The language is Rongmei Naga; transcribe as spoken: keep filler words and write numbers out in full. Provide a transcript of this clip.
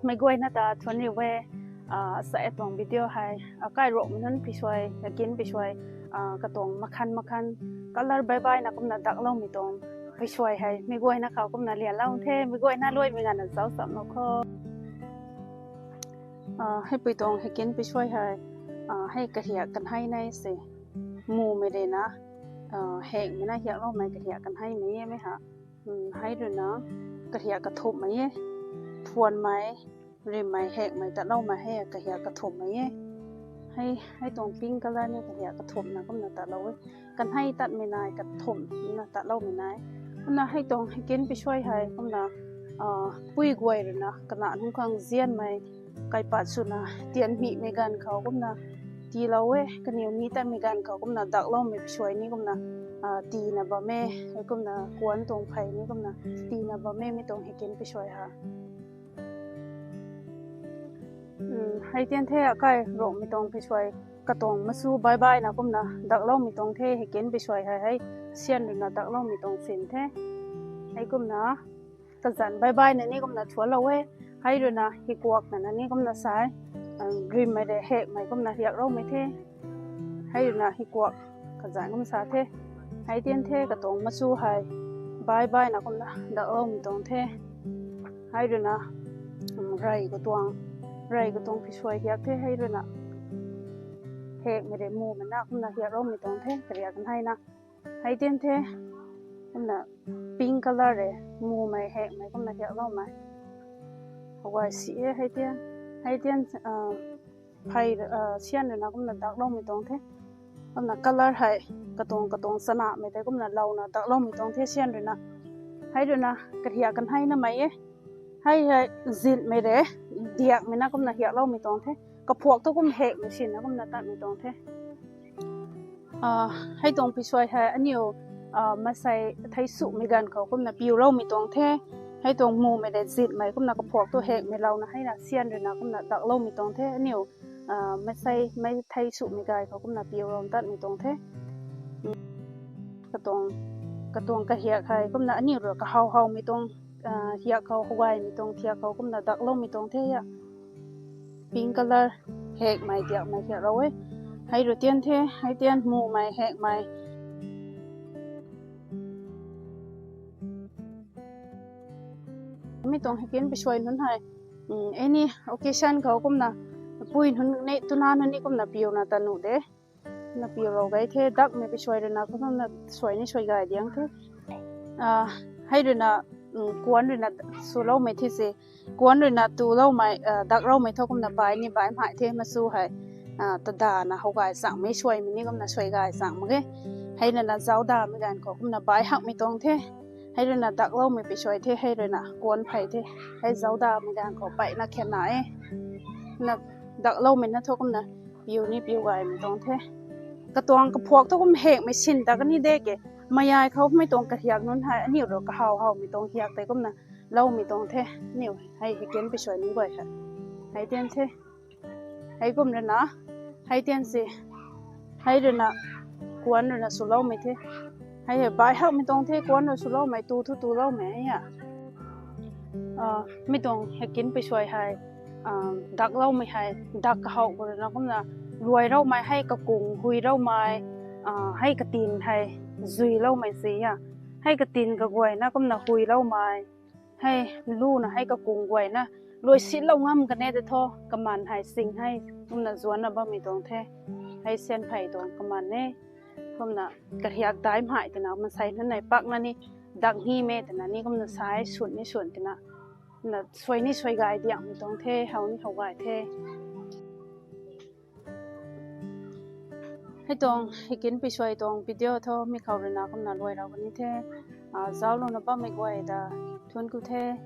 Mei guayna ta thuanc riu e. Sa e tuang video hei akai Rongmei nunc pisuai, akin pisuai, katuang makhan makhan color baibaina kumna dakloumei tuang pisuai hei mei guayna khou kumna lianlou the, mei guayna luaimei ganvna zauc chamlou kho. Heipui tuang heikin pisuai hei hei kahiak kanhei nei se, mumei rui na hekmei na hiakloumei kahiak kanheimei e mei ha. Hei rui na kahiak kathumhmei e, phuanmei, rimmei, hekmei tatloumei hei kahiak kathumhmei e. Hei tuang pink color ni kahiak kathumhna kumna tatlou e. Kanhei tatmei nai kathumhna tatloumei nai. Kumna hei tuang heikin pisuai hei kumna pui guay rui na kana nunc khang zianmei kaipat swna tianmihmei ganv khou kumna tiilou e, kaniw ni tatmei ganv khou kumna dakloumei pisuai ni kumna tiina bam e. Hei kumna kuanc tuang phey ni kumna tiina bam e mei tuang heikin pisuai ha. Hei tian the akai Rongmei tuang pisuai katuang machu baibaina kumna dakloumei tuang the, heikin pisuai hei hei syan rui na dakloumei tuang sin the. Hei kumna kazanc baibaina ni kumna thualou e. Hei rui na hikuakna na ni kumna sa e, rimmei rui hekmei kumna hiakloumei the. Hei rui na hikuak kazanc kum sa the. Hei tian the katuang machu hei baibaina kumna dakloumei tuang the. Hei rui na rey katuang, rey katuang pisuai hiak the. Hei rui na hekmei rui mumei na kumna hiakloumei tuang the, kariak kanheina. Hei tian the kumna pink color e, mumei hekmei kumna hiakloumei. Hou gay si e hei tian. Hei tian phey syan rui na kumna dakloumei tuang the. Kumna color hei katuang katuang chanamei tei kumna louna dakloumei tuang the syan rui na. Hei rui na kahiak kanheina mei e. Hei hei zitmei rui diakmei na kumna hiakloumei tuang the. Kaphuak thu kum hekmei sinna kumna tatmei tuang the. Hei tuang pisuai hei aniu maansei thei sumei ganv khou kumna piuloumei tuang the. Hei tuang mumei rui zitmei kumna kaphuak thu hekmei louna hei na syan rui na kumna dakloumei tuang the. Aniu maansei mei thei sumei gay khou kumna piulou tatmei tuang the. Katuang kahiak hei kumna aniu rui kahaw howmei tuang hiak khou, hou gaymei tuang thiak khou kumna dakloumei tuang the a. Pink color hekmei diakmei hiaklou e. Hei rui tian the, hei tian mumei hekmei. Mi tuang heikin pisuai nunc hei any occasion khou kumna pui nunc ni, tuna nunc ni kumna piuna ta nuh de. Na piulou gay the, dakmei pisuai rui na kumna suai ni suai gay diang the. Hei rui na kuanc rui na swloumei the se. Kuanc rui na tuloumei, dakloumei thu kumna bai ni bai mhai the, machu hei tadana hou gay changmei suaimei ni kumna suai gay chang mak ge. Hei rui na zauc damei ganv khou kumna bai hakmei tuang the. Hei rui na dakloumei pisuai the, hei rui na kuanc phey the. Hei zauc damei ganv khou peyna khatna e. Na dakloumei na thu kumna piu ni piu gaymei tuang the. Katuang kaphuak thu kum hekmei sin ta kani de ke. Mayai khou mei tuang kahiak nunc hei aniu rui kahaw howmei tuang hiak tei kumna loumei tuang the. Aniu hei heikin pisuai nunc guay hei hei tian the. Hei kum rui na, hei tian se. Hei rui na kuanc rui na swloumei the. Hei hei bai hakmei tuang the, kuanc rui swloumei, tu thu tuloumei hei a. Mi tuang heikin pisuai hei dakloumei hei dak kahaw khou rui na kumna luailoumei, hei kakung huiloumei, hei katin hei zuiloumei si a. Hei katin kaguayna kumna huiloumei. Hei luna hei kakung guayna luai silou ngam kan e tei thu kaman hei sing hei kumna zuanna bammei tuang the. Hei syan phey tuang kaman e. Kumna kahiak dai mhai twna maansei nunc nei pakna ni dak nimei twna ni kumna sai swn ni swn twna kumna suai ni suai gay diangmei tuang the, how ni how gay the. Hei tuang heikin pisuai tuang video thu mi khou rui na kumna luailou kan the. Zauclouna bammei guay ta thuanc ku the.